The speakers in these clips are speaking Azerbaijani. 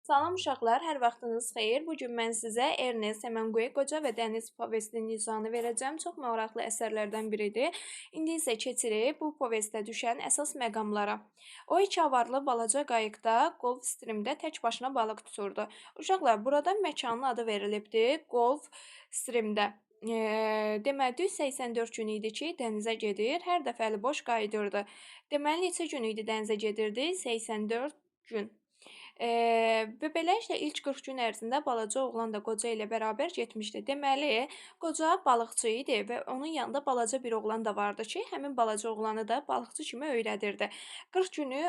Salam uşaqlar, hər vaxtınız xeyir. Bu gün mən sizə Ernest Hemingway Qoca və Dəniz povestinin izahını verəcəm. Çox maraqlı əsərlərdən biridir. İndi isə keçirik bu povestdə düşən əsas məqamlara. O iki avarlı balaca qayıqda Gulf Streamdə tək başına balıq tuturdu. Uşaqlar, burada məkanın adı verilibdi Gulf Streamdə. Deməli, düz 84 gün idi ki, dənizə gedir, hər dəfə əli boş qayıdırdı. Deməli, neçə gün idi dənizə gedirdi? 84 gün. Və beləliklə ilk 40 gün ərzində balaca oğlan da qoca ilə bərabər getmişdi. Deməli, qoca balıqçı idi və onun yanında balaca bir oğlan da vardı ki, həmin balaca oğlanı da balıqçı kimi öyrədirdi. 40 günü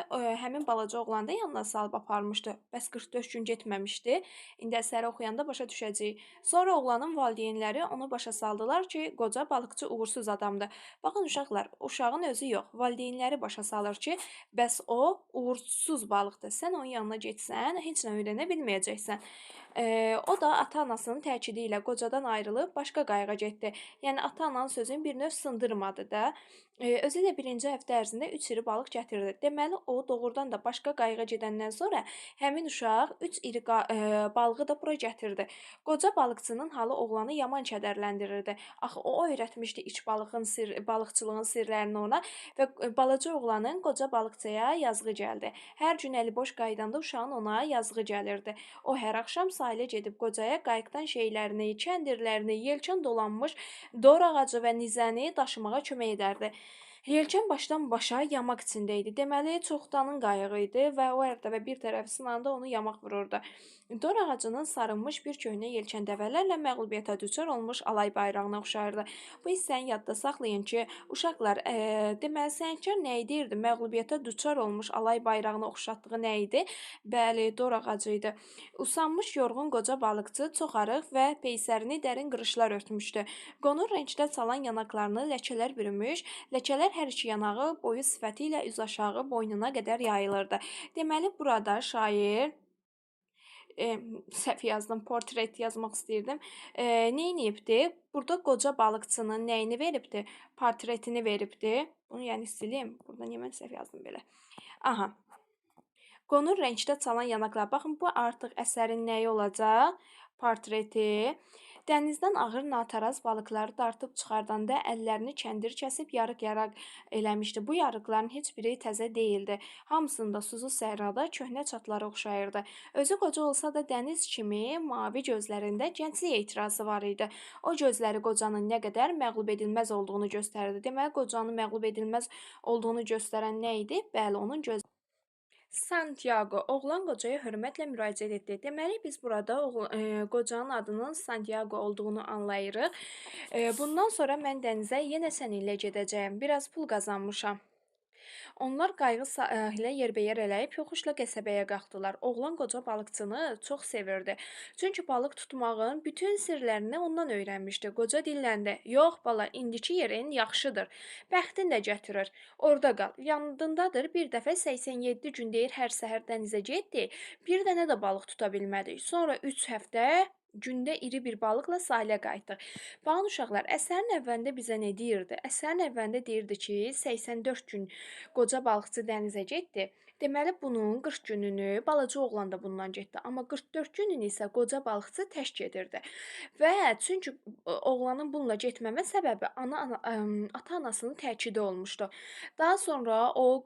həmin balaca oğlanı da yanına salıb aparmışdı. Bəs 44 gün getməmişdi. İndi əsəri oxuyanda başa düşəcəyik. Sonra oğlanın valideynləri onu başa saldılar ki, qoca balıqçı uğursuz adamdır. Baxın uşaqlar, uşağın özü yox, valideynləri başa salır ki, bəs o uğursuz balıqdır. Sən onun yanına getsən, heç nə öyrənə bilməyəcəksən. O da ata-anasının təkidi ilə qocadan ayrılıb başqa qayığa getdi. Yəni ata-ananın sözünü bir növ sındırmadı da. Özü də birinci həftə ərzində 3 iri balıq gətirdi. Deməli, o doğrudan da başqa qayığa gedəndən sonra həmin uşaq 3 iri balığı da bura gətirdi. Qoca balıqçının halı oğlanı yaman kədərləndirirdi. Axı o öyrətmişdi iç balığın balıqçılığın sirlərini ona və balaca oğlanın qoca balıqçıya yazığı gəldi. Hər gün əli boş qayıdanda uşağın ona yazığı gəlirdi. O hər axşam sahilə gedib qocaya qayıqdan şeylərini, kəndirlərini, yelkən dolanmış dor ağacı və nizəni daşımağa kömək edərdi. Yelkən başdan başa yamaq içində idi. Deməli, çoxdanın qayığı idi və o hər dəfə bir tərəfi sınanda onu yamaq vururdu. Dor ağacının sarınmış bir köhnə yelkən dəvələrlə məğlubiyyətə düçar olmuş alay bayrağına oxşayırdı. Bu hissəni yadda saxlayın ki, uşaqlar, deməli, sənətkar nə edirdi? Məğlubiyyətə düçar olmuş alay bayrağına oxşatdığı nə idi? Bəli, dor ağacı idi. Usanmış yorğun qoca balıqçı çox arıq və peysərini dərin qırışlar örtmüşdü. Qonur rəngdə çalan yanaqlarını ləkələr bürümüş, ləkələr hər iki yanağı boyu sifəti ilə üz aşağı boynuna qədər yayılırdı. Deməli, burada şair səhv yazdım, portret yazmaq istəyirdim. Nə edibdi? Burada qoca balıqçının nəyini veribdi? Portretini veribdi. Bunu yəni silim. Burada niyə mən səhv yazdım belə? Aha. Qonur rəngdə çalan yanaqlar. Baxın, bu artıq əsərin nəyi olacaq? Portreti. Dənizdən ağır nataraz balıqları dartıb çıxardanda əllərini kəndir kəsib yarıq-yarıq eləmişdi. Bu yarıqların heç biri təzə deyildi. Hamısında susuz səhrada köhnə çatlara oxşayırdı. Özü qoca olsa da dəniz kimi mavi gözlərində gənclik etirazı var idi. O gözləri qocanın nə qədər məğlub edilməz olduğunu göstərirdi. Deməli, qocanın məğlub edilməz olduğunu göstərən nə idi? Bəli, onun gözləri. Santiago, oğlan qocaya hörmətlə müraciət etdi. Deməli, biz burada qocanın adının Santiago olduğunu anlayırıq. Bundan sonra mən dənizə yenə səninlə gedəcəyəm. Biraz pul qazanmışam. Onlar qayığı sahilə yerbəyer eləyib yoxuşla qəsəbəyə qalxdılar. Oğlan qoca balıqçını çox sevirdi. Çünki balıq tutmağın bütün sirlərini ondan öyrənmişdi. Qoca dilləndi. Yox bala, indiki yerin yaxşıdır. Bəxtin də gətirir. Orada qal. Yadındadır, bir dəfə 87 gün deyir hər səhər dənizə getdi. Bir dənə də balıq tuta bilmədik. Sonra 3 həftə gündə iri bir balıqla sahilə qayıtdıq. Baxın uşaqlar, əsərin əvvəlində bizə nə deyirdi? Əsərin əvvəlində deyirdi ki, 84 gün qoca balıqçı dənizə getdi. Deməli, bunun 40 gününü balaca oğlan da bundan getdi. Amma 44 gününü isə qoca balıqçı tək gedirdi. Və çünki oğlanın bununla getməmə səbəbi ata-anasının təkidi olmuşdu. Daha sonra o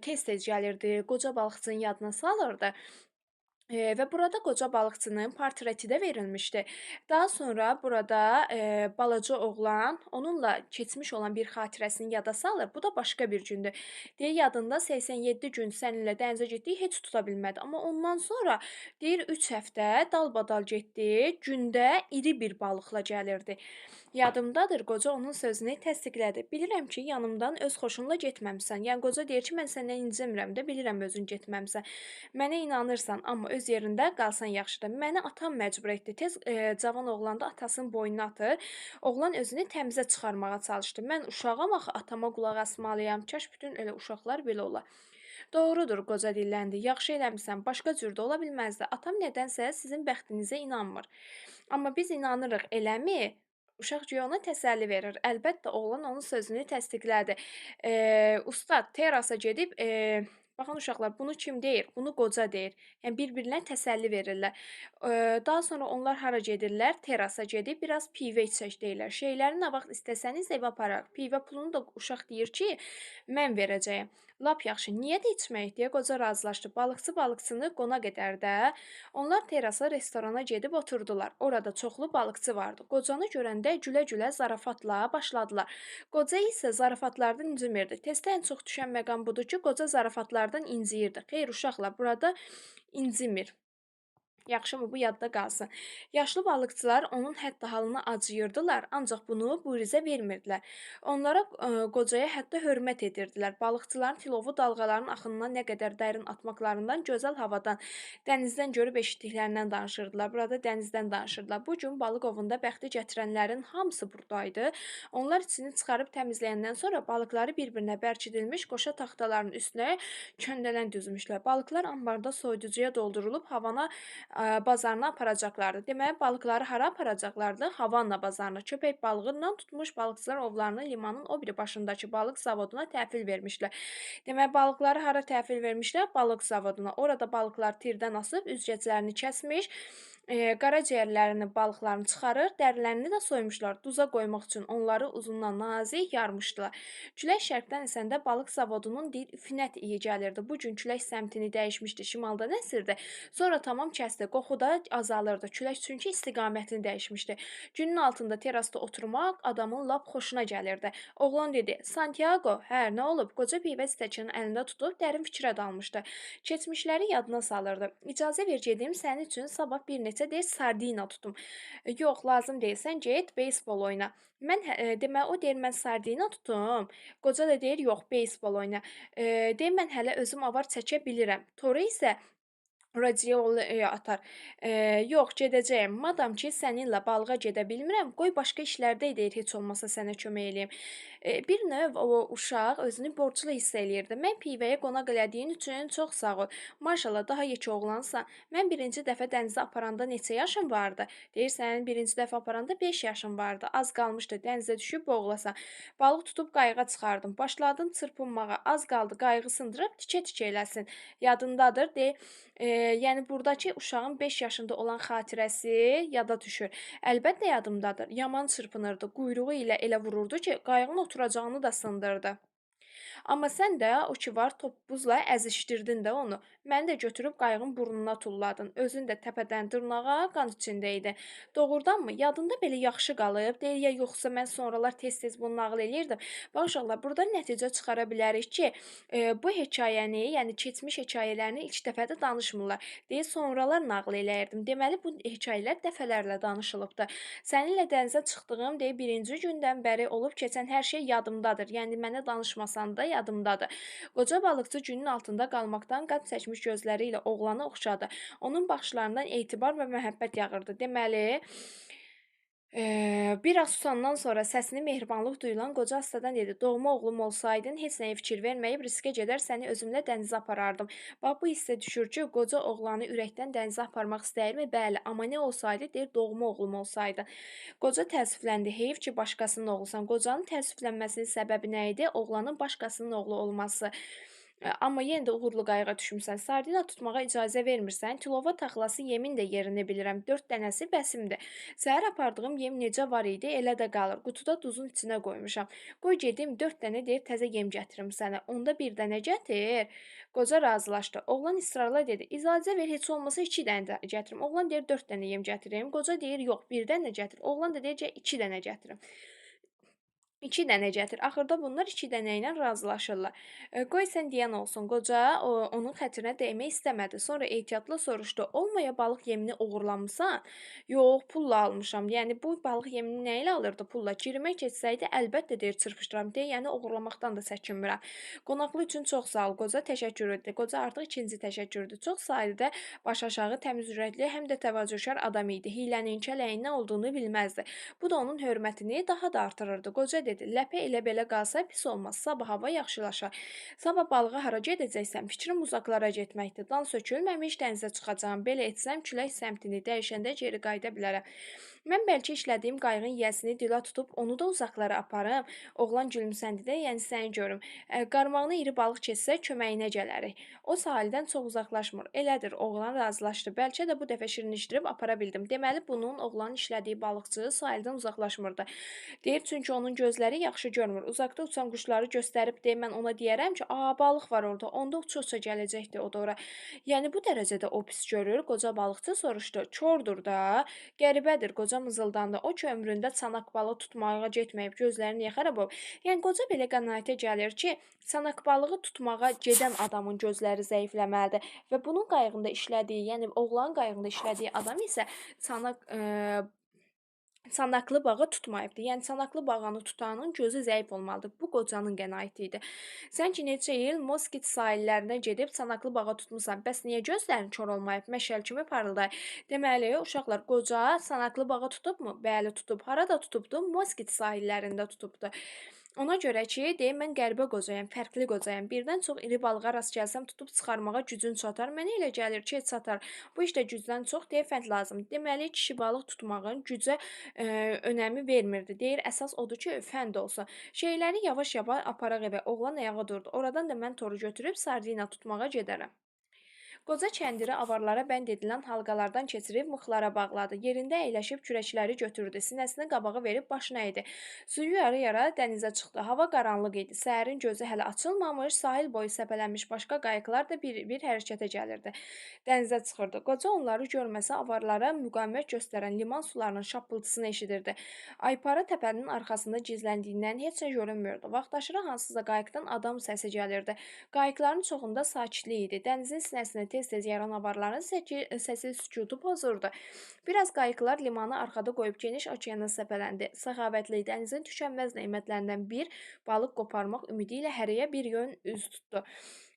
tez-tez gəlirdi, qoca balıqçının yadına salırdı. Və burada qoca balıqçının portreti də verilmişdi. Daha sonra burada balaca oğlan onunla keçmiş olan bir xatirəsini yada salır. Bu da başqa bir gündür. Deyir, yadında 87 gün səninlə dənizə getdik, heç tuta bilmədi. Amma ondan sonra deyir, 3 həftə dalbadal getdi, gündə iri bir balıqla gəlirdi. Yadımdadır, qoca onun sözünü təsdiqlədi. Bilirəm ki, yanımdan öz xoşunla getməmsən. Yəni, qoca deyir ki, mən səndən incimirəm də, bilirəm özün getməmsən. Mənə inanırsan, amma öz yerində qalsan yaxşıdır. Məni atam məcbur etdi. Tez cavan oğlan da atasının boynuna atır. Oğlan özünü təmizə çıxarmağa çalışdı. Mən uşağam axı, atama qulaq asmalıyam. Kaş bütün elə uşaqlar belə olar. Doğrudur, qoca dilləndi. Yaxşı eləmisən, başqa cür də ola bilməzdi. Atam nədənsə sizin bəxtinizə inanmır. Amma biz inanırıq, eləmi? Uşaq güya ona təsəlli verir. Əlbəttə, oğlan onun sözünü təsdiqlədi. Ustad terasa gedib Baxın uşaqlar, bunu kim deyir? Bunu qoca deyir. Yəni bir-birinə təsəlli verirlər. Daha sonra onlar hara gedirlər? Terasa gedib biraz pivə içsək deyirlər. Şeyləri nə vaxt istəsəniz evə aparaq. Pivə pulunu da uşaq deyir ki, mən verəcəyəm. Lap yaxşı, niyə də içməyik deyə qoca razılaşdı. Balıqçı balıqçını qonaq edər də. Onlar terasa, restorana gedib oturdular. Orada çoxlu balıqçı vardı. Qocanı görəndə gülə-gülə zarafatla başladılar. Qoca isə zarafatlardan incimirdi. Testə ən çox düşən məqam budur ki, qoca zarafatlardan inciyirdi. Xeyr uşaqlar, burada incimir. Yaxşımı, bu yadda qalsın. Yaşlı balıqçılar onun hətta halına acıyırdılar, ancaq bunu buyruzə vermirdilər. Onlara qocaya hətta hörmət edirdilər. Balıqçıların tilovu dalğaların axınına nə qədər dərin atmaqlarından, gözəl havadan, dənizdən görüb eşitdiklərindən danışırdılar. Burada dənizdən danışırdılar. Bu gün balıq ovunda bəxti gətirənlərin hamısı buradaydı. Onlar içini çıxarıb təmizləyəndən sonra balıqları bir-birinə bərkidilmiş qoşa taxtaların üstünə köndələn düzmüşlər. Balıqlar ambarda soyuducuya doldurulub Havana bazarına aparacaqlardı. Deməli, balıqları hara aparacaqlardı? Havana bazarına. Köpək balığından tutmuş balıqçılar ovlarını limanın o biri başındakı balıq zavoduna təhvil vermişlər. Deməli, balıqları hara təhvil vermişlər? Balıq zavoduna. Orada balıqlar tirdən asıb, üzgəclərini kəsmiş, qaraciyərlərini, balıqlarını çıxarır, dərilərini də soymuşlar. Duza qoymaq üçün onları uzundan nazik yarmışdılar. Külək şərqdən əsəndə balıq zavodunun deyir, üfinət iyi gəlirdi. Bu gün külək səmtini dəyişmişdi, şimaldan əsirdi. Sonra tamam kəsdi, qoxu da azalırdı. Külək çünki istiqamətini dəyişmişdi. Günün altında terasda oturmaq adamın lap xoşuna gəlirdi. Oğlan dedi, Santiago, hə, nə olub? Qoca pivə stəkanı əlində tutub dərin fikrə dalmışdı. Keçmişləri yadına salırdı. İcazə ver gedim, sənin üçün sabah bir neçə deyir, sardina tutum. Yox, lazım deyil, sən get, beysbol oyna. Mən, deməli, o deyir, mən sardina tutum. Qoca da deyir, yox, beysbol oyna. Deyir, mən hələ özüm avar çəkə bilirəm. Toru isə radiolaya atar. Yox, gedəcəyəm. Madam ki, səninlə balığa gedə bilmirəm, qoy başqa işlərdə deyir, heç olmasa sənə kömək eləyim. Bir növ o uşaq özünü borclu hiss eləyirdi. Mən pivəyə qonaq elədiyin üçün çox sağ ol. Maşallah, daha yekə oğlansan. Mən birinci dəfə dənizə aparanda neçə yaşın vardı? Deyir, sənin birinci dəfə aparanda 5 yaşın vardı. Az qalmışdı, dənizə düşüb boğulasan. Balıq tutub qayığa çıxardım. Başladım çırpınmağa. Az qaldı, qayığı sındırıb tikə-tikə eləsin. Yadındadır, deyir. Yəni, buradakı uşağın 5 yaşında olan xatirəsi yada düşür. Əlbəttə yadımdadır. Yaman çırpınırdı. Quyruğu ilə elə vururdu ki, qayığın oturacağını da sındırdı. Amma sən də o ki var toppuzla əzişdirdin də onu. Məni də götürüb qayığın burnuna tulladın. Özün də təpədən dırnağa qan içində idi. Doğrudanmı? Yadında belə yaxşı qalıb. Deyir, ya yoxsa mən sonralar tez-tez bunu nağıl eləyirdim. Bax uşaqlar, buradan nəticə çıxara bilərik ki, bu hekayəni, yəni keçmiş hekayələrini ilk dəfədə danışmırlar. Deyir, sonralar nağıl eləyirdim. Deməli, bu hekayələr dəfələrlə danışılıbdır. Səninlə dənizə çıxdığım, deyir, birinci gündən bəri olub keçən hər şey yadımdadır. Yəni, mənə danışmasan da yadımdadır. Qoca balıqçı günün altında qalmaqdan qan çəkmiş gözləri ilə oğlanı oxşadı. Onun baxışlarından etibar və məhəbbət yağırdı. Deməli, biraz susandan sonra səsini mehribanlıq duyulan qoca astadan dedi, doğma oğlum olsaydın, heç nəyə fikir verməyib riskə gedər, səni özümlə dənizə aparardım. Bax, bu hissə düşür ki, qoca oğlanı ürəkdən dənizə aparmaq istəyirmi? Bəli, amma nə olsaydı, deyir, doğma oğlum olsaydı. Qoca təəssüfləndi, heyif ki, başqasının oğlusan. Qocanın təəssüflənməsinin səbəbi nə idi? Oğlanın başqasının oğlu olması. Amma yenə də uğurlu qayığa düşmüsən. Sardina tutmağa icazə vermirsən. Tilova taxlası yemin də yerini bilirəm. 4 dənəsi bəsimdir. Səhər apardığım yem necə var idi, elə də qalır. Qutuda duzun içinə qoymuşam. Qoy gedim 4 dənə deyir, təzə yem gətirim sənə. Onda bir dənə gətir. Qoca razılaşdı. Oğlan israrla dedi, icazə ver, heç olmasa 2 dənə gətirim. Oğlan deyir, 4 dənə yem gətirim. Qoca deyir, yox, 1 dənə gətir. Oğlan da deyir, 2 dənə gətirim. 2 dənə gətir. Axırda bunlar 2 dənə ilə razılaşırlar. Qoy sən deyən olsun. Qoca onun xətrinə dəymək istəmədi. Sonra ehtiyatla soruşdu. Olmaya balıq yemini oğurlamısan? Yox, pulla almışam. Yəni, bu balıq yemini nə ilə alırdı pulla? Girimə keçsəydi, əlbəttə deyir, çırpışdıram. Deyir, yəni oğurlamaqdan da çəkinmirəm. Qonaqlı üçün çox sağ ol. Qoca təşəkkür etdi. Qoca artıq ikinci təşəkkürdür. Çox sadə, baş aşağı, təmiz ürəkli, həm də təvazökar adam idi. Hilənin, kələyin nə olduğunu bilməzdi. Bu da onun hörmətini daha da artırırdı. Qoca dedi, ləpə elə belə qalsa pis olmaz, sabah hava yaxşılaşar. Sabah balığa hara gedəcəksən? Fikrim uzaqlara getməkdir. Dan sökülməmiş dənizə çıxacağam. Belə etsəm külək səmtini dəyişəndə geri qayıda bilərəm. Mən bəlkə işlədiyim qayığın yiyəsini dilə tutub onu da uzaqlara aparım. Oğlan gülümsəndi də, yəni səni görüm. Qarmağına iri balıq keçsə köməyinə gələrik. O sahildən çox uzaqlaşmır. Elədir, oğlan razılaşdı. Bəlkə də bu dəfə şirinleşdirib apara bildim. Deməli, bunun oğlanın işlədiyi balıqçı sahildən uzaqlaşmırdı. Deyir, çünki onun gözləri yaxşı görmür. Uzaqda uçan quşları göstərib deyir, mən ona deyərəm ki, a, balıq var orada. Onda uça-uça gələcəkdi o da ora. Yəni, bu dərəcədə o pis görür. Qoca balıqçı soruşdu. Kordur da. Qəribədir, qoca mızıldandı. O ki, ömründə çanaq balıq tutmağa getməyib, gözləri niyə xarab olub? Yəni, qoca belə qənaətə gəlir ki, çanaq balığı tutmağa gedən adamın gözləri zəifləməlidir və bunun qayığında işlədiyi, yəni oğlanın qayığında işlədiyi adam isə çanaqlı bağı tutmayıbdı. Yəni çanaqlı bağanı tutanın gözü zəif olmalıdır. Bu qocanın qənaəti idi. Sən ki neçə il Moskit sahillərinə gedib çanaqlı bağa tutmusan. Bəs niyə gözlərin kor olmayıb? Məşəl kimi parıldayır. Deməli, uşaqlar, qoca çanaqlı bağa tutubmu? Bəli, tutub. Harada tutubdu? Moskit sahillərində tutubdu. Ona görə ki, deyim, mən qəribə qocayam, fərqli qocayam. Birdən çox iri balığa rast gəlsəm, tutub çıxarmağa gücün çatar. Mənə elə gəlir ki, çatar. Bu işdə gücdən çox, deyir, fənd lazımdır. Deməli, kişi balıq tutmağın gücə önəmi vermirdi. Deyir, əsas odur ki, fənd olsun. Şeyləri yavaş-yavaş aparaq evə. Oğlan ayağa durdu. Oradan da mən toru götürüb sardina tutmağa gedərəm. Qoca kəndiri avarlara bənd edilən halqalardan keçirib mıxlara bağladı. Yerində əyləşib kürəkləri götürdü. Sinəsini qabağa verib başına əydi. Suyu yara-yara dənizə çıxdı. Hava qaranlıq idi. Səhərin gözü hələ açılmamış, sahil boyu səpələnmiş başqa qayıqlar da bir-bir hərəkətə gəlirdi. Dənizə çıxırdı. Qoca onları görməsə avarlara müqavimət göstərən liman sularının şappıltısını eşidirdi. Aypara təpənin arxasında gizləndiyindən heç nə görünmürdü. Vaxtaşırı hansısa qayıqdan adam səsi gəlirdi. Qayıqların çoxunda sakitlik idi. Dənizin sinəsinə tez-tez yaran avarların səsi sükutu pozurdu. Biraz qayıqlar limanı arxada qoyub geniş okeana səpələndi. Səxavətli dənizin tükənməz nemətlərindən bir balıq qoparmaq ümidi ilə hərəyə bir yön üz tutdu.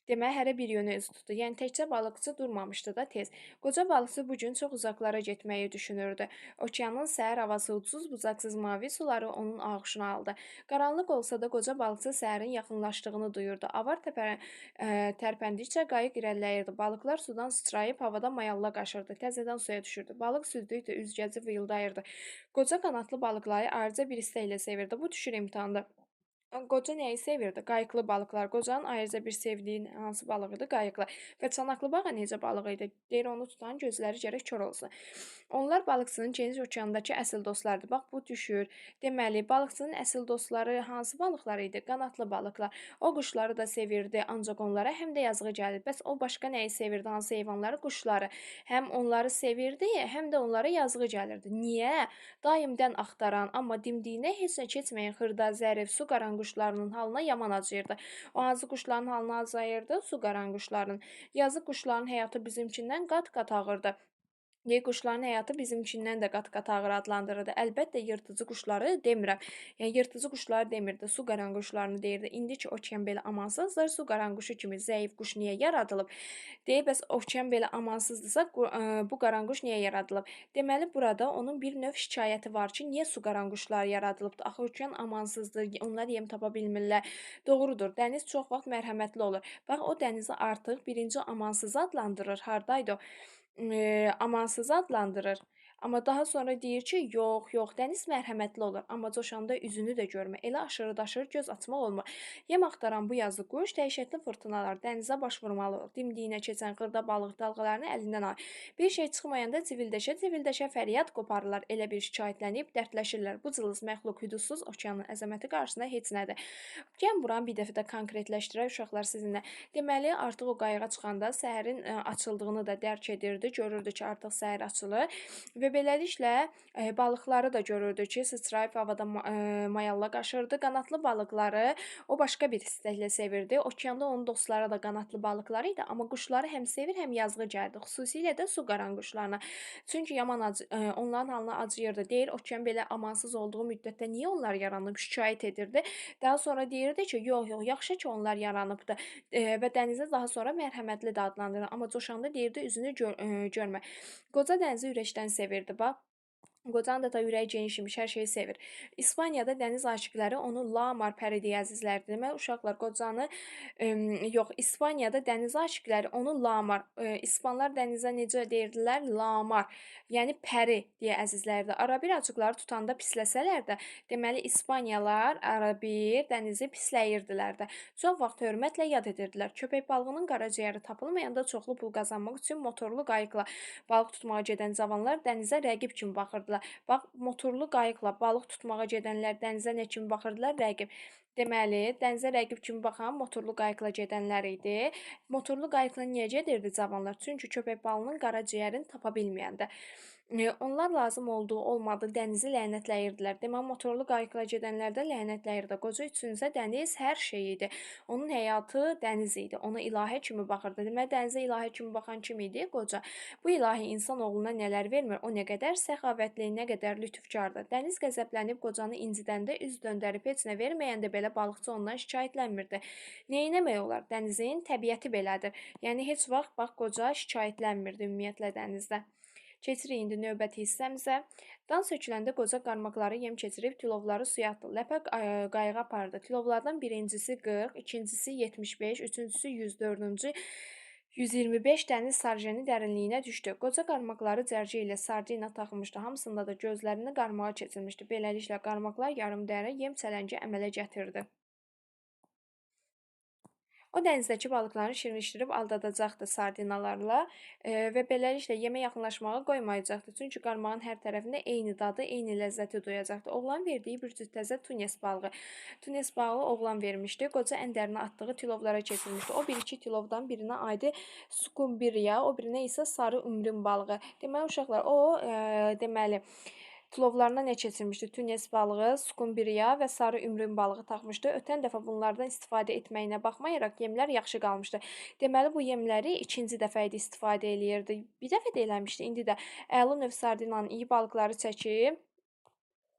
Deməli, hərə bir yönə üz tutdu. Yəni, təkcə balıqçı durmamışdı da tez. Qoca balıqçı bu gün çox uzaqlara getməyi düşünürdü. Okeanın səhər havası ucsuz-bucaqsız mavi suları onun ağuşuna aldı. Qaranlıq olsa da qoca balıqçı səhərin yaxınlaşdığını duyurdu. Avar tərpəndikcə qayıq irəliləyirdi. Balıqlar sudan sıçrayıb havada mayalla qaşırdı. Təzədən suya düşürdü. Balıq süzdükcə üzgəci vıyıldayırdı. Qoca qanadlı balıqları ayrıca bir istəklə sevirdi. Bu düşür imtahanda. Qoca nəyi sevirdi? Qayıqlı balıqlar. Qocanın ayrıca bir sevdiyi hansı balıq idi? Qayıqlı. Və çanaqlı bağa necə balıq idi? Deyir, onu tutan gözləri gərək kor olsun. Onlar balıqçının geniş okeandakı əsl dostlarıdır. Bax, bu düşür. Deməli, balıqçının əsl dostları hansı balıqlar idi? Qanadlı balıqlar. O quşları da sevirdi, ancaq onlara həm də yazığı gəlir. Bəs o başqa nəyi sevirdi? Hansı heyvanları? Quşları. Həm onları sevirdi, həm də onlara yazığı gəlirdi. Niyə? Daimdən axtaran, amma dimdiyinə heç nə keçməyən xırda, zərif, su qaranquşlarının halına yaman acıyırdı. O hansı quşların halına acıyırdı? Su qaranquşlarının. Yazıq quşların həyatı bizimkindən qat-qat ağırdı. Deyir, quşların həyatı bizimkindən də qat-qat ağır adlandırırdı. Əlbəttə, yırtıcı quşları demirəm. Yəni, yırtıcı quşları demirdi, su qaranquşlarını deyirdi. İndi ki, okean belə amansızdır, su qaranquşu kimi zəif quş niyə yaradılıb? Deyir, bəs okean belə amansızdırsa, bu qaranquş niyə yaradılıb? Deməli, burada onun bir növ şikayəti var ki, niyə su qaranquşları yaradılıbdır? Axı, okean amansızdır, onlar yem tapa bilmirlər. Doğrudur, dəniz çox vaxt mərhəmətli olur. Bax, o dənizi artıq birinci amansız adlandırır. Hardaydı o? Amansız adlandırır. Amma daha sonra deyir ki, yox, yox, dəniz mərhəmətli olur. Amma coşanda üzünü də görmür. Elə aşırı daşır, göz açmaq olmur. Yem axtaran bu yazıq quş dəhşətli fırtınalar dənizə baş vurmalı olur. Dimdiyinə keçən xırda balıq dalğalarını əlindən alır. Bir şey çıxmayanda civildəşə-civildəşə fəryad qoparırlar. Elə bir şikayətlənib dərdləşirlər. Bu cılız məxluq hüdudsuz okeanın əzəməti qarşısında heç nədir. Gəlin buranı bir dəfə də konkretləşdirək uşaqlar sizinlə. Deməli, artıq o qayığa çıxanda səhərin açıldığını da dərk edirdi. Görürdü ki, artıq səhər açılır. Və beləliklə, balıqları da görürdü ki, sıçrayıb havada mayalla qaşırdı. Qanadlı balıqları o başqa bir istəklə sevirdi. Okeanda onun dostları da qanadlı balıqları idi, amma quşları həm sevir, həm yazığı gəldi. Xüsusilə də su qaranquşlarına. Çünki yaman onların halına acıyırdı. Deyir, okean belə amansız olduğu müddətdə niyə onlar yaranıb, şikayət edirdi. Daha sonra deyirdi ki, yox, yox, yaxşı ki, onlar yaranıbdı. Və dənizi daha sonra mərhəmətli də adlandırır. Amma coşanda deyirdi, üzünü görmə. Qoca dənizi ürəkdən sevirdi. Bax, Qocanın da ürəyi geniş imiş, hər şeyi sevir. İspaniyada dəniz aşiqləri onu Lamar pəri deyə əzizlərdi. Deməli, uşaqlar qocanı, yox, İspaniyada dəniz aşiqləri onu Lamar, İspanlar dənizə necə deyirdilər? Lamar, yəni pəri deyə əzizlərdi. Arabir acıqları tutanda pisləsələr də, deməli, İspaniyalar arabir dənizi pisləyirdilər də. Çox vaxt hörmətlə yad edirdilər. Köpək balığının qaraciyəri tapılmayanda çoxlu pul qazanmaq üçün motorlu qayıqla balıq tutmağa gedən cavanlar dənizə rəqib kimi baxırdılar. Bax, motorlu qayıqla balıq tutmağa gedənlər dənizə nə kimi baxırdılar? Rəqib. Deməli, dənizə rəqib kimi baxan motorlu qayıqla gedənlər idi. Motorlu qayıqla niyə gedirdi cavanlar? Çünki köpək balığının qaraciyərini tapa bilməyəndə. Onlar lazım olduğu olmadı dənizi lənətləyirdilər. Deməli, motorlu qayıqla gedənlər də lənətləyirdi. Qoca üçünsə dəniz hər şey idi. Onun həyatı dəniz idi. Ona ilahə kimi baxırdı. Deməli, dənizə ilahə kimi baxan kim idi? Qoca. Bu ilahi insanoğluna nələr vermir? O nə qədər səxavətli, nə qədər lütfkardır. Dəniz qəzəblənib qocanı incidəndə, üz döndərib heç nə verməyəndə belə balıqçı ondan şikayətlənmirdi. Neynəmək olar? Dənizin təbiəti belədir. Yəni, heç vaxt bax, qoca şikayətlənmirdi ümumiyyətlə dənizdə. Keçirik indi növbəti hissəmizə. Dan söküləndə qoca qarmaqları yem keçirib tilovları suya atdı. Ləpə qayığa apardı. Tilovlardan birincisi 40, ikincisi 75, üçüncüsü 104-cü, 125 dəniz sarjeni dərinliyinə düşdü. Qoca qarmaqları cərgə ilə sardina taxmışdı. Hamısında da gözlərini qarmağa keçirmişdi. Beləliklə qarmaqlar yarım dərə yem çələngi əmələ gətirdi. O dənizdəki balıqları şirinleşdirib aldadacaqdı sardinalarla və beləliklə yemə yaxınlaşmağa qoymayacaqdı. Çünki qarmağın hər tərəfində eyni dadı, eyni ləzzəti duyacaqdı. Oğlan verdiyi bir cüt təzə tunes balığı. Tunes balığı oğlan vermişdi. Qoca ən dərinə atdığı tilovlara keçirmişdi. O bir iki tilovdan birinə aid skumbiriya, o birinə isə sarı ümrün balığı. Deməli uşaqlar, o deməli tilovlarına nə keçirmişdi? Tunes balığı, skumbiriya və sarı ümrün balığı taxmışdı. Ötən dəfə bunlardan istifadə etməyinə baxmayaraq yemlər yaxşı qalmışdı. Deməli, bu yemləri ikinci dəfə idi istifadə eləyirdi. Bir dəfə də eləmişdi. İndi də əla növ sardinanın iyi balıqları çəkib,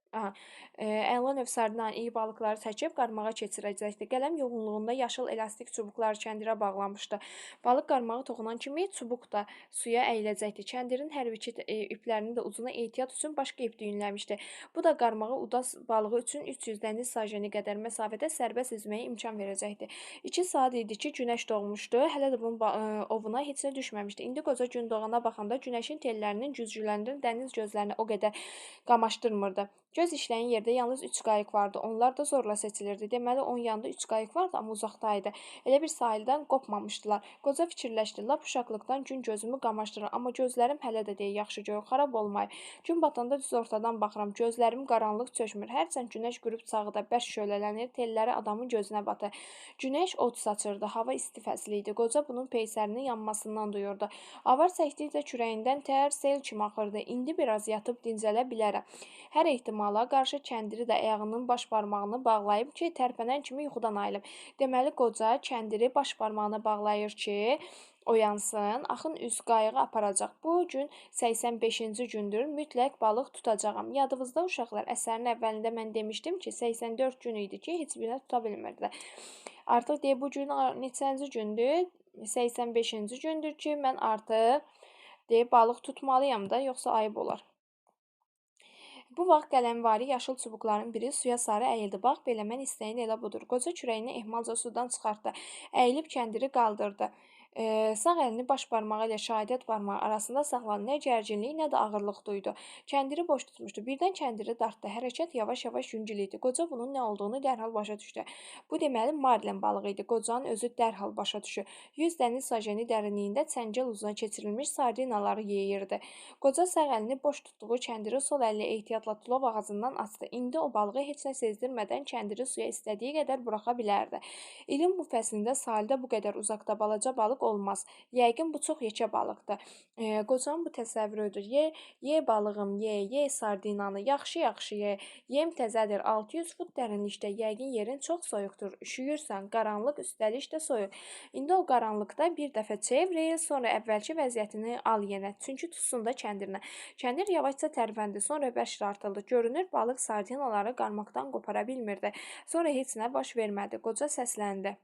əla növ sardinanın iyi balıqları çəkib qarmağa keçirəcəkdi. Qələm yoğunluğunda yaşıl elastik çubuqları kəndirə bağlamışdı. Balıq qarmağı toxunan kimi çubuq da suya əyiləcəkdi. Kəndirin hər iki iplərinin də ucuna ehtiyat üçün başqa ip düyünləmişdi. Bu da qarmağı udaz balığı üçün 300 dəniz sajeni qədər məsafədə sərbəst üzməyə imkan verəcəkdi. 2 saat idi ki, günəş doğmuşdu. Hələ də bunun ovuna heç nə düşməmişdi. İndi qoca gün doğana baxanda günəşin tellərinin güzgülərinin dəniz gözlərini o qədər qamaşdırmırdı. Göz işləyən yerdə yalnız 3 qayıq vardı. Onlar da zorla seçilirdi. Deməli, onun yanında 3 qayıq vardı, amma uzaqdaydı. Elə bir sahildən qopmamışdılar. Qoca fikirləşdi. Lap uşaqlıqdan gün gözümü qamaşdırır, amma gözlərim hələ də deyə yaxşı görür, xarab olmayıb. Gün batanda düz ortadan baxıram. Gözlərim qaranlıq çökmür. Hərçənd günəş qürub çağı da bərk şölələnir, telləri adamın gözünə batır. Günəş od saçırdı. Hava isti fəsli idi. Qoca bunun peysərinin yanmasından duyurdu. Avar çəkdikcə kürəyindən tər sel kimi axırdı. İndi biraz yatıb dincələ bilərəm. Hər ehtimala qarşı kəndiri də ayağının baş barmağını bağlayıb ki, tərpənən kimi yuxudan ayılıb. Deməli, qoca kəndiri baş barmağına bağlayır ki, oyansın. Axın üz qayığı aparacaq. Bu gün 85-ci gündür. Mütləq balıq tutacağam. Yadınızda uşaqlar, əsərin əvvəlində mən demişdim ki, 84 gün idi ki, heç birini tuta bilmirdi. Artıq deyə bu gün neçənci gündür? 85-ci gündür ki, mən artıq deyə balıq tutmalıyam da, yoxsa ayıb olar. Bu vaxt qələmvari yaşıl çubuqların biri suya sarı əyildi. Bax, belə mən istəyin elə budur. Qoca kürəyini ehmalca sudan çıxartdı. Əyilib kəndiri qaldırdı. Sağ əlini baş barmağı ilə şahadət barmağı arasında saxladı. Nə gərginlik, nə də ağırlıq duydu. Kəndiri boş tutmuşdu. Birdən kəndiri dartdı. Hərəkət yavaş-yavaş yüngül idi. Qoca bunun nə olduğunu dərhal başa düşdü. Bu deməli marlin balığı idi. Qocanın özü dərhal başa düşür. 100 dəniz sajeni dərinliyində çəngəl uzuna keçirilmiş sardinaları yeyirdi. Qoca sağ əlini boş tutduğu kəndiri sol əli ehtiyatla tulov ağacından açdı. İndi o balığı heç nə sezdirmədən kəndiri suya istədiyi qədər buraxa bilərdi. İlin bu fəslində sahildə bu qədər uzaqda balaca balıq olmaz. Yəqin bu çox yekə balıqdır. Qocanın bu təsəvvürüdür. Ye, ye balığım, ye, ye sardinanı, yaxşı-yaxşı ye. Yem təzədir, 600 fut dərinlikdə. Yəqin yerin çox soyuqdur. Üşüyürsən, qaranlıq, üstəlik də soyuq. İndi o qaranlıqda bir dəfə çevril, sonra əvvəlki vəziyyətini al yenə. Çünki tutsun da kəndirinə. Kəndir yavaşca tərpəndi, sonra bərk dartıldı. Görünür, balıq sardinaları qarmaqdan qopara bilmirdi. Sonra heç nə baş vermədi. Qoca səsləndi.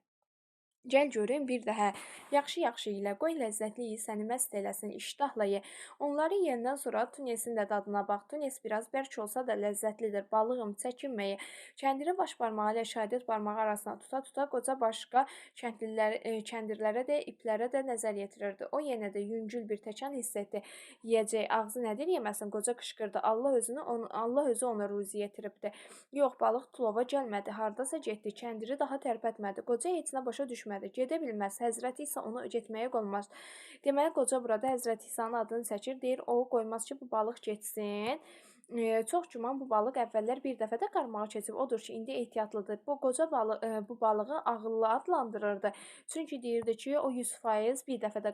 Gəl görüm bir daha. Yaxşı-yaxşı ilə, qoy ləzzətli iyi səni məst eləsin, iştahla ye. Onları yeyəndən sonra tunnesin də dadına bax. Tunes biraz bərk olsa da ləzzətlidir. Balığım, çəkinmə ye. Kəndiri baş barmağı ilə şəhadət barmağı arasına tuta-tuta qoca başqa kəndirlərə də, iplərə də nəzər yetirirdi. O yenə də yüngül bir təkan hiss etdi. Yeyəcək ağzı nədir yeməsin, qoca qışqırdı. Allah özü ona ruzi yetiribdi. Yox, balıq tilova gəlmədi. Hardasa getdi. Kəndiri daha tərpətmədi. Qoca heç nə başa düşmədi. Gedə bilməz. Həzrəti İsa onu getməyə qoymaz. Deməli, qoca burada Həzrəti İsa'nın adını çəkir. Deyir, o qoymaz ki, bu balıq getsin. Çox güman bu balıq əvvəllər bir dəfə də qarmağa keçib. Odur ki, indi ehtiyatlıdır. Bu qoca bu balığı ağıllı adlandırırdı. Çünki deyirdi ki, o 100% bir dəfə də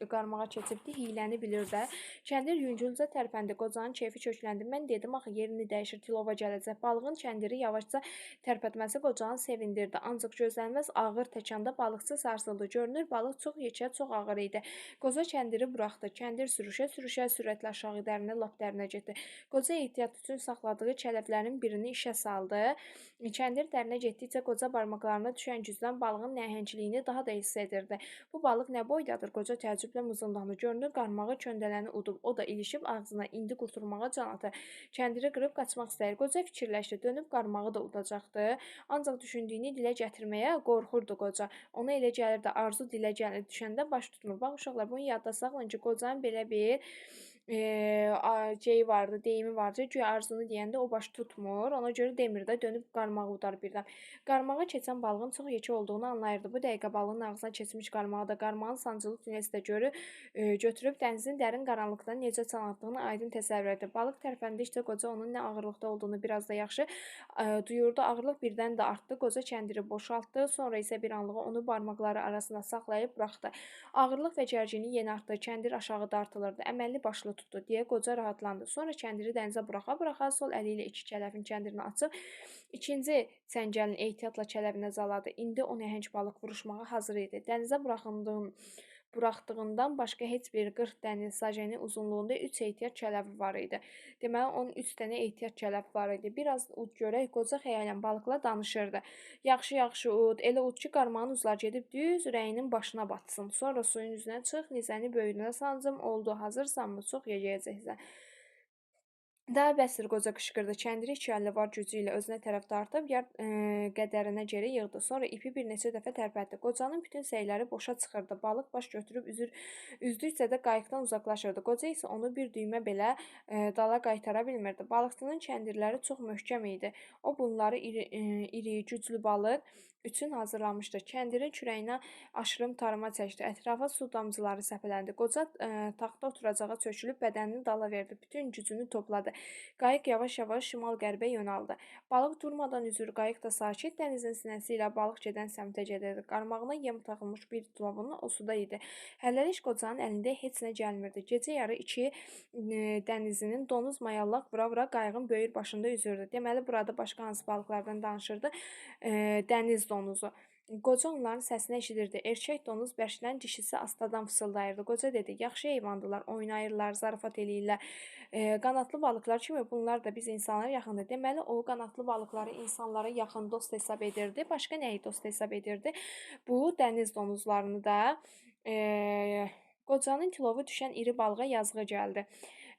qarmağa keçibdi, hiyləni bilir də. Kəndir yüngülcə tərpəndi. Qocanın keyfi kökləndi. Mən dedim, axı yerini dəyişir, tilova gələcək. Balığın kəndiri yavaşca tərpətməsi qocanı sevindirdi. Ancaq gözlənilməz ağır təkanda balıqçı sarsıldı. Görünür, balıq çox yekə, çox ağır idi. Qoca kəndiri buraxdı. Kəndir sürüşə-sürüşə sürətlə aşağı dərinə, lap dərinə getdi. Qoca ehtiyat üçün saxladığı kələflərin birini işə saldı. Kəndir dərinə getdikcə qoca barmaqlarına düşən gücdən balığın nəhəngliyini daha da hiss edirdi. Bu balıq nə boydadır? Qoca təəccüblə mızıldandı. Görünür, qarmağı köndələni udub. O da ilişib ağzına, indi qurtulmağa can atır. Kəndiri qırıb qaçmaq istəyir. Qoca fikirləşdi. Dönüb qarmağı da udacaqdı. Ancaq düşündüyünü dilə gətirməyə qorxurdu qoca. Ona elə gəlirdi, arzu dilə düşəndə baş tutmur. Bax, uşaqlar, bunu yadda saxlayın ki, qocanın belə bir şeyi vardı, deyimi vardı. Güya arzunu deyəndə o baş tutmur. Ona görə demir də, dönüb qarmağı udar birdən. Qarmağa keçən balığın çox yekə olduğunu anlayırdı. Bu dəqiqə balığın ağzına keçmiş qarmağı da, qarmağın sancılı tünesi də götürüb dənizin dərin qaranlıqdan necə can attığını aydın təsəvvür etdi. Balıq tərpəndikcə qoca onun nə ağırlıqda olduğunu biraz da yaxşı duyurdu. Ağırlıq birdən də artdı. Qoca kəndiri boşaltdı. Sonra isə bir anlığa onu barmaqları arasında saxlayıb buraxdı. Ağırlıq və gərginlik yenə artdı. Kəndir aşağı dartılırdı. Əməlli başlı tutdu deyə qoca rahatlandı. Sonra kəndiri dənizə buraxa-buraxa sol əli ilə iki kələfin kəndirini açıb ikinci çəngəlin ehtiyatla kələfinə zaladı. İndi o nəhəng balıq vuruşmağa hazır idi. Dənizə buraxdığından başqa heç bir 40 dəniz sajeni uzunluğunda 3 ehtiyat kələfi var idi. Deməli, onun 3 dənə ehtiyat kələfi var idi. Biraz ud görək, qoca xəyalən balıqla danışırdı. Yaxşı-yaxşı ud, elə ud ki, qarmağın uzlar gedib düz ürəyinin başına batsın. Sonra suyun üzünə çıx, nizəni böyrünə sancım, oldu, hazırsanmı, çox yeyəcəksən. Daha bəsdir, qoca qışqırdı. Kəndiri iki əlli var gücü ilə özünə tərəf dartıb, yar qədərinə geri yığdı. Sonra ipi bir neçə dəfə tərpətdi. Qocanın bütün səyləri boşa çıxırdı. Balıq baş götürüb üzdükcə də qayıqdan uzaqlaşırdı. Qoca isə onu bir düymə belə dala qaytara bilmirdi. Balıqçının kəndirləri çox möhkəm idi. O bunları iri, güclü balıq üçün hazırlamışdı. Kəndirin kürəyinə aşırım tarıma çəkdi. Ətrafa su damcıları səpələndi. Qoca taxta oturacağa çökülüb bədənini dala verdi. Bütün gücünü topladı. Qayıq yavaş-yavaş şimal-qərbə yönəldi. Balıq durmadan üzür, qayıq da sakit dənizin sinəsi ilə balıq gedən səmtə gedirdi. Qarmağına yem taxılmış bir tilovunu o suda idi. Hələlik qocanın əlində heç nə gəlmirdi. Gecə yarı iki dənizinin donuz mayallaq vura-vura qayığın böyür başında üzürdü. Deməli, burada başqa hansı balıqlardan danışırdı? Dəniz donuzu. Qoca onların səsini eşidirdi. Erkək donuz bərkdən, dişisi astadan fısıldayırdı. Qoca dedi, yaxşı heyvandılar, oynayırlar, zarafat eləyirlər. Qanatlı balıqlar kimi bunlar da biz insanlara yaxındır. Deməli, o qanatlı balıqları insanlara yaxın dost hesab edirdi. Başqa nəyi dost hesab edirdi? Bu, dəniz donuzlarını da. Qocanın tilovu düşən iri balığa yazığı gəldi.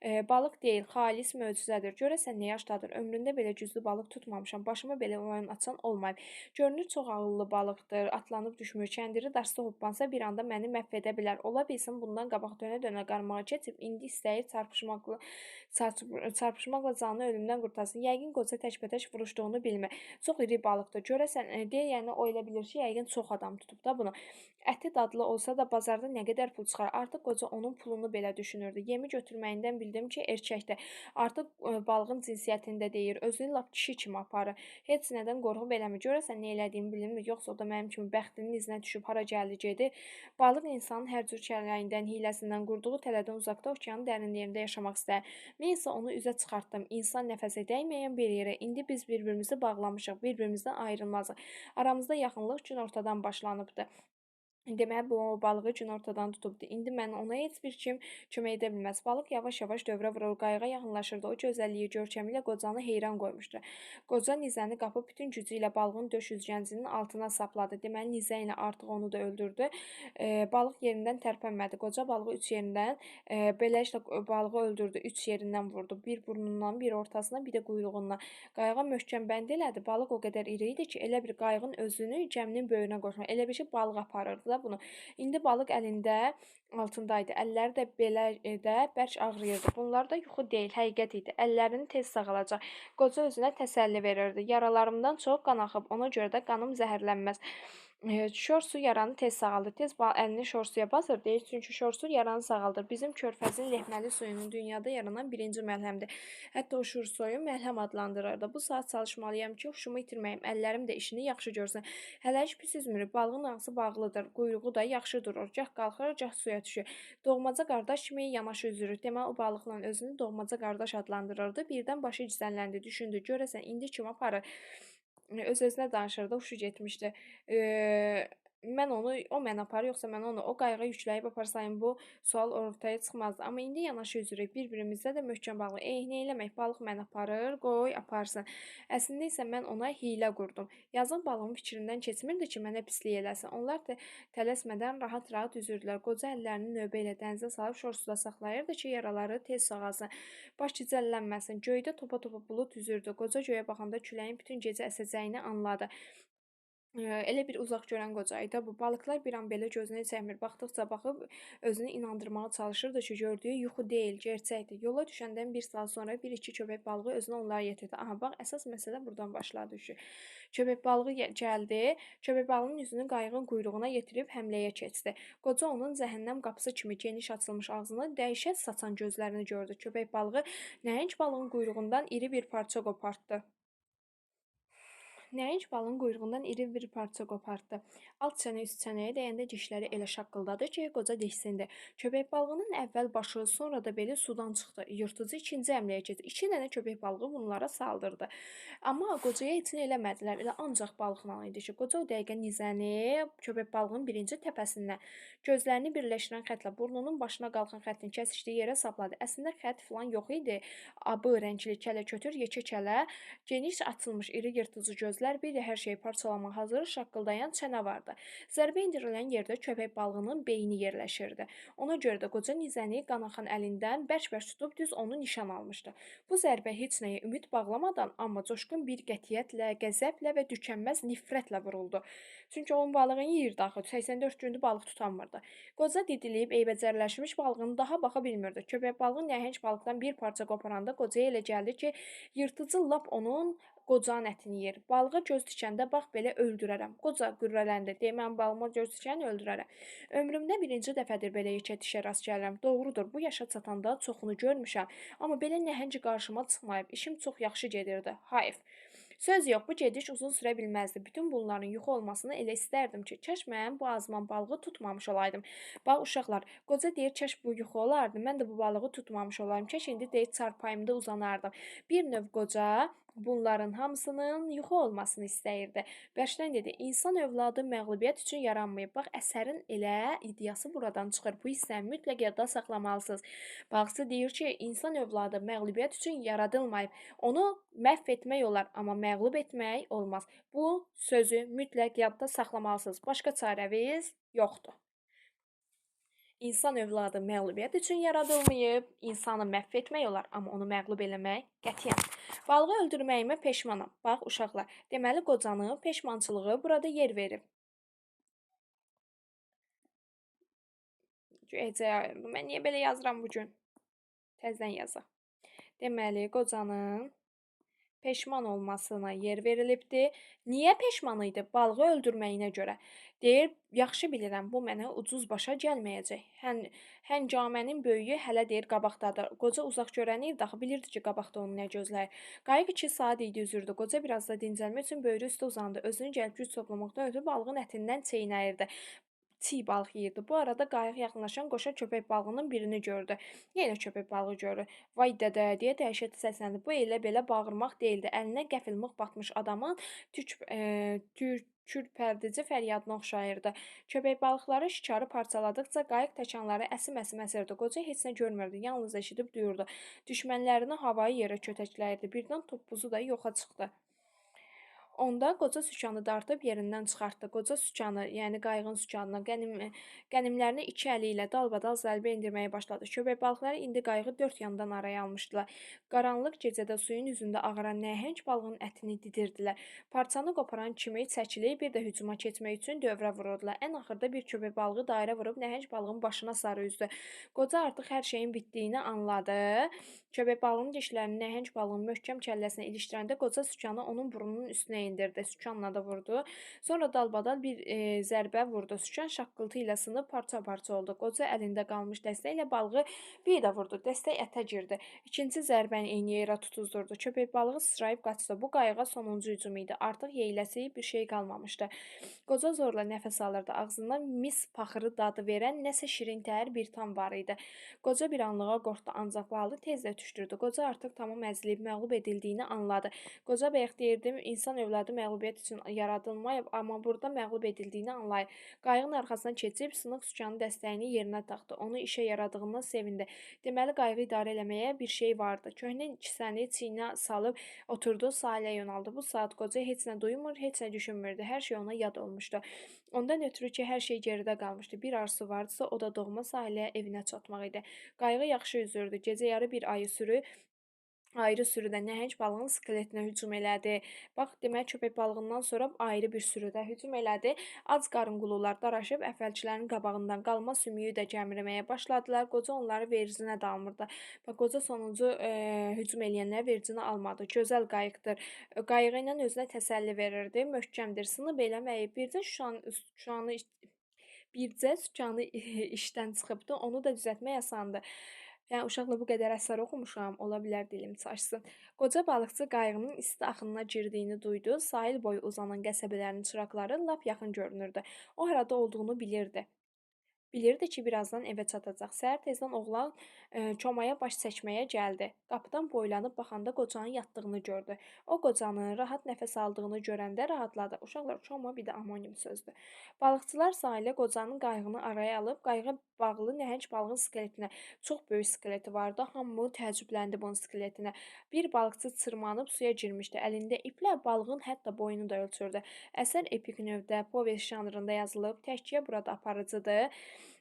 Balıq deyil, xalis möcüzədir. Görəsən nə yaşdadır? Ömründə belə güclü balıq tutmamışam. Başıma belə oyun açan olmayıb. Görünür, çox ağıllı balıqdır. Atlanıb düşmür. Kəndiri daşda hoppansa bir anda məni məhv edə bilər. Ola bilsin, bundan qabaq dönə-dönə qarmağa keçib, indi istəyir çarpışmaqla canını ölümdən qurtarsın. Yəqin qoca təkbətək vuruşduğunu bilmir. Çox iri balıqdır. Görəsən, deyə, yəni o elə bilir ki, yəqin çox adam tutub da bunu. Əti dadlı olsa da bazarda nə qədər pul çıxar? Artıq qoca onun pulunu belə düşünürdü. Yemi götürməyindən bildim ki, erkəkdir. Artıq balığın cinsiyyətində deyir. Özünü lap kişi kimi aparır. Heç nədən qorxub eləmir. Görəsən, nə elədiyimi bilmirmi? Yoxsa o da mənim kimi bəxtinin izinə düşüb hara gəldi gedir. Balıq insanın hər cür kələyindən, hiyləsindən qurduğu tələdən uzaqda okeanın dərinliyində yaşamaq istəyir. Mən isə onu üzə çıxartdım. İnsan nəfəsə dəyməyən bir yerə. İndi biz bir-birimizi bağlamışıq, bir-birimizdən ayrılmazıq. Aramızda yaxınlıq gün ortadan başlanıbdır. Deməli, bu balığı günortadan tutubdu. İndi mən ona heç bir kim kömək edə bilməz. Balıq yavaş-yavaş dövrə vurur, qayığa yaxınlaşırdı. O gözəlliyi, görkəmi ilə qocanı heyran qoymuşdu. Qoca nizəni qapıb bütün gücü ilə balığın döş üzgəncinin altına sapladı. Deməli, nizə ilə artıq onu da öldürdü. Balıq yerindən tərpənmədi. Qoca balığı üç yerindən, belə işte balığı öldürdü. Üç yerindən vurdu. Bir burnundan, bir ortasına, bir də quyruğundan. Qayığa möhkəm bənd elədi. Balıq o qədər iri idi ki, elə bir qayığın özünü gəminin böyrünə qoşmaq. Elə bir şey balıq aparırdı da bunu. İndi balıq əlində altındaydı. Əlləri də belə də bərk ağrıyırdı. Bunlar da yuxu deyil, həqiqət idi. Əllərini tez sağalacaq. Qoca özünə təsəlli verirdi. Yaralarımdan çox qan axıb, ona görə də qanım zəhərlənməz. Şor su yaranı tez sağaldır. Tez əlini şor suya basır, deyir. Çünki şor su yaranı sağaldır. Bizim körfəzin lehməli suyunun dünyada yaranan birinci məlhəmdir. Hətta o şor suyu məlhəm adlandırırdı. Bu saat çalışmalıyam ki, huşumu itirməyim. Əllərim də işini yaxşı görsün. Hələ heç pis üzmürük. Balığın ağzı bağlıdır. Quyruğu da yaxşı durur. Gah qalxır, gah suya düşür. Doğmaca qardaş kimi yanaşı üzürük. Deməli, o balıqla özünü doğmaca qardaş adlandırırdı. Birdən başı gizlənləndi. Düşündü. Görəsən, indi kim aparır? Öz-özünə danışırdı, huşu getmişdi. Mən onu, o məni aparır, yoxsa mən onu o qayığa yükləyib aparsayım, bu sual ortaya çıxmazdı. Amma indi yanaşı üzürük, bir-birimizə də möhkəm bağlı. Nə eləmək, balıq məni aparır, qoy aparsın. Əslində isə mən ona hiylə qurdum. Yazıq balığın fikrindən keçmirdi ki, mənə pislik eləsin. Onlar da tələsmədən rahat-rahat üzürdülər. Qoca əllərini növbə ilə dənizə salıb şor suda saxlayırdı ki, yaraları tez sağalsın. Baş gicəllənməsin. Göydə topa-topa bulud üzürdü. Qoca göyə baxanda küləyin bütün gecə əsəcəyini anladı. Elə bir uzaq görən qoca idi. Bu balıqlar bir an belə gözünü çəkmir. Baxdıqca baxıb özünü inandırmağa çalışırdı ki, gördüyü yuxu deyil, gerçəkdir. Yola düşəndən bir saat sonra bir-iki köpək balığı özünü onlara yetirdi. Aha, bax, əsas məsələ buradan başladı ki. Köpək balığı gəldi. Köpək balığının üzünü qayığın quyruğuna yetirib həmləyə keçdi. Qoca onun cəhənnəm qapısı kimi geniş açılmış ağzını, dəhşət saçan gözlərini gördü. Köpək balığı nəhəng balığın quyruğundan iri bir parça qopartdı. Nəhəng balığın quyruğundan iri bir parça qopartdı. Alt çənə üst çənəyə dəyəndə dişləri elə şaqqıldadı ki, qoca diksindi. Köpək balığının əvvəl başı, sonra da beli sudan çıxdı. Yırtıcı ikinci həmləyə keçdi. İki dənə köpək balığı bunlara saldırdı. Amma qocaya heç nə eləmədilər. Elə ancaq balıqla idi ki, qoca o dəqiqə nizəni köpək balığının birinci təpəsindən gözlərini birləşdirən xətlə burnunun başına qalxan xəttin kəsişdiyi yerə sapladı. Əslində xət filan yox idi. Abı rəngli kələ kötür, yekə kələ, geniş açılmış iri yırtıcı gözlər, bir də hər şeyi parçalamağa hazır şaqqıldayan çənə vardı. Zərbə endirilən yerdə köpək balığının beyni yerləşirdi. Ona görə də qoca nizəni qanaxan əlindən bərk-bərk tutub düz onu nişan almışdı. Bu zərbə heç nəyə ümid bağlamadan, amma coşqun bir qətiyyətlə, qəzəblə və tükənməz nifrətlə vuruldu. Çünki onun balığını yeyirdi axı, 84 gündür balıq tutanmırdı. Qoca didilib, eybəcərləşmiş balığını daha baxa bilmirdi. Köpək balığı nəhəng balıqdan bir parça qoparanda qocaya elə gəldi ki, yırtıcı lap onun qocanın ətini yer. Balığa göz dikəndə bax belə öldürərəm. Qoca qürrələndi. Deyə mən balığıma göz dikəni öldürərəm. Ömrümdə birinci dəfədir belə yekə dişə rast gəlirəm. Doğrudur, bu yaşa çatanda çoxunu görmüşəm. Amma belə nəhəng qarşıma çıxmayıb. İşim çox yaxşı gedirdi. Hayf. Söz yox, bu gediş uzun sürə bilməzdi. Bütün bunların yuxu olmasını elə istərdim ki, kaş mən bu azman balığı tutmamış olaydım. Bax uşaqlar, qoca deyir, kaş bu yuxu olardı, mən də bu balığı tutmamış olaydım. Kaş indi deyir, çarpayımda uzanardım. Bir növ qoca bunların hamısının yuxu olmasını istəyirdi. Bərkdən dedi, insan övladı məğlubiyyət üçün yaranmayıb. Bax, əsərin elə iddiası buradan çıxır. Bu hissəni mütləq yadda saxlamalısınız. Balıqçı deyir ki, insan övladı məğlubiyyət üçün yaradılmayıb. Onu məhv etmək olar, amma məğlub etmək olmaz. Bu sözü mütləq yadda saxlamalısınız. Başqa çarəviz yoxdur. İnsan övladı məğlubiyyət üçün yaradılmayıb, insanı məhv etmək olar, amma onu məğlub eləmək qətiyyən. Balığı öldürməyimə peşmanam. Bax, uşaqlar, deməli, qocanın peşmançılığı burada yer verib. Hecəyə ayırdım. Mən niyə belə yazıram bugün? Təzdən yazaq. Deməli, qocanın peşman olmasına yer verilibdir. Niyə peşman idi? Balığı öldürməyinə görə. Deyir, yaxşı bilirəm, bu mənə ucuz başa gəlməyəcək. Həngamənin böyüyü hələ deyir, qabaqdadır. Qoca uzaq görən idi, axı bilirdi ki, qabaqda onu nə gözləyir. Qayıq 2 saat idi üzürdü. Qoca biraz da dincəlmək üçün böyrü üstə uzandı. Özünü gəlib güc toplamaqdan ötürü balığın ətindən çeynəyirdi. Çiy balıq yeyirdi. Bu arada qayıq yaxınlaşan qoşa köpək balığının birini gördü. Yenə köpək balığı gördü. Vay dədə, deyə dəhşətli səsləndi. Bu elə belə bağırmaq deyildi. Əlinə qəfil mıx batmış adamın tükürpərdici fəryadına oxşayırdı. Köpək balıqları şikarı parçaladıqca qayıq təkanları əsim-əsim əsirdi. Qoca heç nə görmürdü, yalnız eşidib duyurdu. Düşmənlərini havayı yerə kötəkləyirdi. Birdən toppuzu da yoxa çıxdı. Onda qoca sükanı dartıb yerindən çıxartdı. Qoca sükanı, yəni qayığın sükanını, qənimlərini iki əli ilə dalbadal zərbə endirməyə başladı. Köpək balıqları indi qayığı dörd yandan araya almışdılar. Qaranlıq gecədə suyun üzündə ağaran nəhəng balığın ətini didirdilər. Parçanı qoparan kimi çəkilib bir də hücuma keçmək üçün dövrə vururdular. Ən axırda bir köpək balığı dairə vurub nəhəng balığın başına sarı üzdü. Qoca artıq hər şeyin bitdiyini anladı. Köpək balığının dişlərini nəhəng balığın möhkəm kəlləsinə ilişdirəndə qoca sükanı onun burnunun üstünə endirdi. Sükanla da vurdu. Sonra dalbadal bir zərbə vurdu. Sükan şaqqıltı ilə sınıb parça-parça oldu. Qoca əlində qalmış dəstəklə balığı bir də vurdu. Dəstək ətə girdi. İkinci zərbəni eyni yerə tutuzdurdu. Köpək balığı sıçrayıb qaçdı. Bu qayığa sonuncu hücum idi. Artıq yeyiləsi bir şey qalmamışdı. Qoca zorla nəfəs alırdı. Ağzından mis paxırı dadı verən nəsə şirin təhər bir tam var idi. Qoca bir anlığa qorxdu, ancaq bu halı tez də düşdürdü. Qoca artıq tamam əzilib, məğlub edildiyini anladı. Qoca bayaq deyirdim, insan övladı məğlubiyyət üçün yaradılmayıb, amma burada məğlub edildiyini anlayır. Qayığın arxasına keçib sınıq sükanın dəstəyini yerinə taxdı. Onu işə yaradığından sevindi. Deməli, qayığı idarə eləməyə bir şey vardı. Köhnə kisəni çiyninə salıb oturdu, sahilə yönəldi. Bu saat qoca heç nə duymur, heç nə düşünmürdü. Hər şey ona yad olmuşdu. Ondan ötrü ki, hər şey geridə qalmışdı. Bir arzusu vardısa, o da doğma sahilə evinə çatmaq idi. Qayığı yaxşı üzürdü. Gecə yarı bir ayı sürü ayrı sürüdə nəhəng balığın skeletinə hücum elədi. Bax, demək, köpək balığından sonra ayrı bir sürüdə hücum elədi. Ac qarınqulular daraşıb əvvəlkilərin qabağından qalma sümüyü də gəmirməyə başladılar. Qoca onları vericinə də almırdı. Bax, qoca sonuncu hücum eləyənlər vericinə almadı. Gözəl qayıqdır. Qayığı ilə özünə təsəlli verirdi. Möhkəmdir. Sınıb eləməyib. Bircə sükanı işdən çıxıbdı. Onu da düzəltmək asandır. Yəni, uşaqla bu qədər əsər oxumuşam, ola bilər dilim çaşsın. Qoca balıqçı qayığının isti axınına girdiyini duydu. Sahil boyu uzanan qəsəbələrin çıraqları lap yaxın görünürdü. O harada olduğunu bilirdi. Bilirdi ki, birazdan evə çatacaq. Səhər tezdən oğlan komaya baş çəkməyə gəldi. Qapıdan boylanıb baxanda qocanın yatdığını gördü. O qocanın rahat nəfəs aldığını görəndə rahatladı. Uşaqlar, koma bir də amonim sözdür. Balıqçılar sahilə qocanın qayığını araya alıb, qayığa bağlı nəhəng balığın skeletinə. Çox böyük skeleti vardı. Hamı təəccübləndi bunun skeletinə. Bir balıqçı çırmanıb suya girmişdi. Əlində iplə balığın hətta boyunu da ölçürdü. Əsər epik növdə, povest janrında yazılıb. Təhkiyə burada aparıcıdır.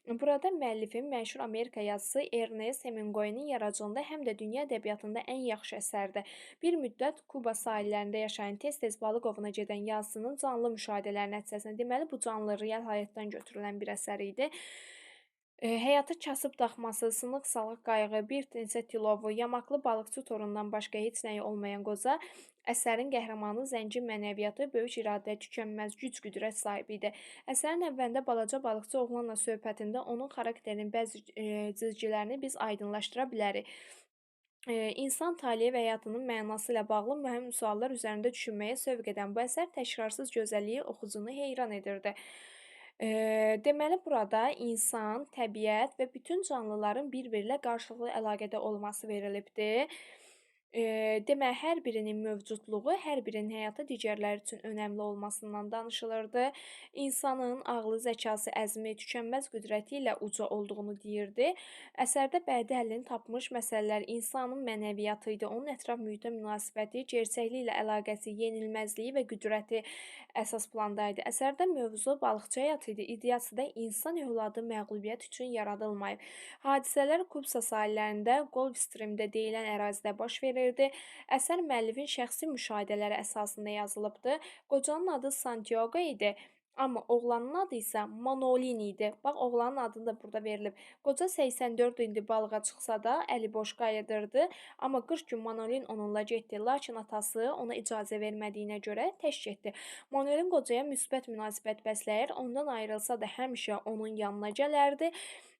Burada müəllifin məşhur Amerika yazıçısı Ernest Hemingway'nin yaradıcılığında həm də dünya ədəbiyyatında ən yaxşı əsərdir. Bir müddət Kuba sahillərində yaşayan, tez-tez balıq ovuna gedən yazıçının canlı müşahidələri nəticəsində, deməli, bu canlı real həyatdan götürülən bir əsər idi. Həyatı kasıb daxması, sınıq salıq qayığı, bir neçə tilovu, yamaqlı balıqçı torundan başqa heç nəyi olmayan qoca əsərin qəhrəmanı zəngin mənəviyyatı, böyük iradə, tükənməz güc-qüdrət sahibi idi. Əsərin əvvəlində balaca balıqçı oğlanla söhbətində onun xarakterinin bəzi cizgilərini biz aydınlaşdıra bilərik. İnsan taleyi və həyatının mənası ilə bağlı mühüm suallar üzərində düşünməyə sövq edən bu əsər təkrarsız gözəlliyi oxucunu heyran edirdi. Deməli, burada insan, təbiət və bütün canlıların bir-biri ilə qarşılıqlı əlaqədə olması verilibdir. Deməli, hər birinin mövcudluğu, hər birinin həyatı digərləri üçün önəmli olmasından danışılırdı. İnsanın ağlı, zəkası, əzmi, tükənməz qüdrəti ilə uca olduğunu deyirdi. Əsərdə bədii həllini tapmış məsələlər insanın mənəviyyatı idi, onun ətraf mühitə münasibəti, gerçəkliklə ilə əlaqəsi, yenilməzliyi və qüdrəti əsas plandaydı. Əsərdə mövzu balıqçı həyatı idi. İdeyası da insan övladı məğlubiyyət üçün yaradılmayıb. Hadisələr Kubsa sahillərində, Gulf Streamdə deyilən ərazidə baş verirdi. Əsər müəllifin şəxsi müşahidələri əsasında yazılıbdı. Qocanın adı Santiago idi. Amma oğlanın adı isə Manolin idi. Bax, oğlanın adı da burada verilib. Qoca 84 ildir balığa çıxsa da əli boş qayıdırdı. Amma 40 gün Manolin onunla getdi. Lakin atası ona icazə vermədiyinə görə tək getdi. Manolin qocaya müsbət münasibət bəsləyir. Ondan ayrılsa da həmişə onun yanına gələrdi.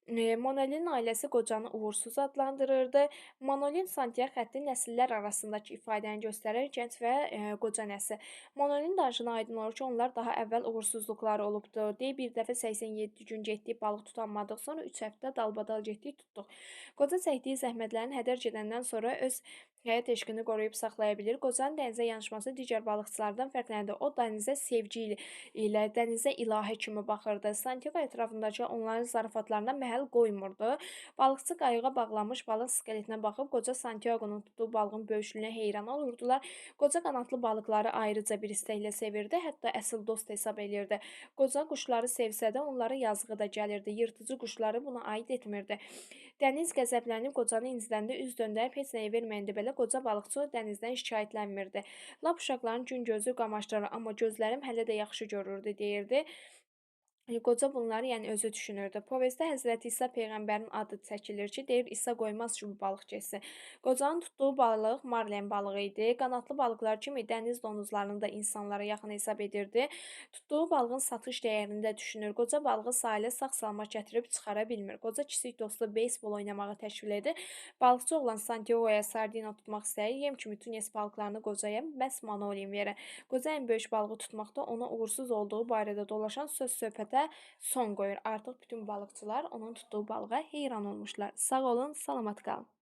Manolin ailəsi qocanı uğursuz adlandırırdı. Manolin Santiago xətti nəsillər arasındakı ifadəni göstərir, gənc və qoca nəsil. Manolin danışığına aydın olur ki, onlar daha əvvəl uğursuzluqları olubdu. Deyir, bir dəfə 87 gün getdik, balıq tutanmadıq, sonra 3 həftə dalbadal getdik, tutduq. Qoca çəkdiyi zəhmətlərin hədər gedəndən sonra öz həyat eşqini qoruyub saxlaya bilir. Qocanın dənizə yanaşması digər balıqçılardan fərqlənirdi. O, dənizə sevgi ilə, dənizə ilahə kimi baxırdı. Santiago ətrafındakı onların zarafatlarına məhəl qoymurdu. Balıqçı qayığa bağlanmış balıq skeletinə baxıb qoca Santiago'nun tutduğu balığın böyüklüyünə heyran olurdular. Qoca qanadlı balıqları ayrıca bir istəklə sevirdi, hətta əsl dost hesab elirdi. Qoca quşları sevsə də onlara yazığı da gəlirdi. Yırtıcı quşları buna aid etmirdi. Dəniz qəzəblənib qocanı incidəndə üz döndərib heç nəyə verməyəndə belə qoca balıqçı dənizdən şikayətlənmirdi. Lap uşaqların gün gözü qamaşdırır, amma gözlərim hələ də yaxşı görürdü, deyirdi. Qoca bunları yəni özü düşünürdü. Povestdə Həzrəti İsa peyğəmbərin adı çəkilir ki, deyir İsa qoymaz ki, bu balıq getsin. Qocanın tutduğu balıq marlen balığı idi. Qanadlı balıqlar kimi dəniz donuzlarını da insanlara yaxın hesab edirdi. Tutduğu balığın satış dəyərini də düşünür. Qoca balığı sahilə sağ-salamat gətirib çıxara bilmir. Qoca kiçik dostu beysbol oynamağa təşvik edir. Balıqçı oğlan Santiagoya sardina tutmaq istəyir. Yem kimi tunes balıqlarını qocaya məhz Manolin verir. Qoca ən böyük balığı tutmaqda ona uğursuz olduğu barədə dolaşan söz-söhbətə son qoyur. Artıq bütün balıqçılar onun tutduğu balığa heyran olmuşlar. Sağ olun, salamat qalın.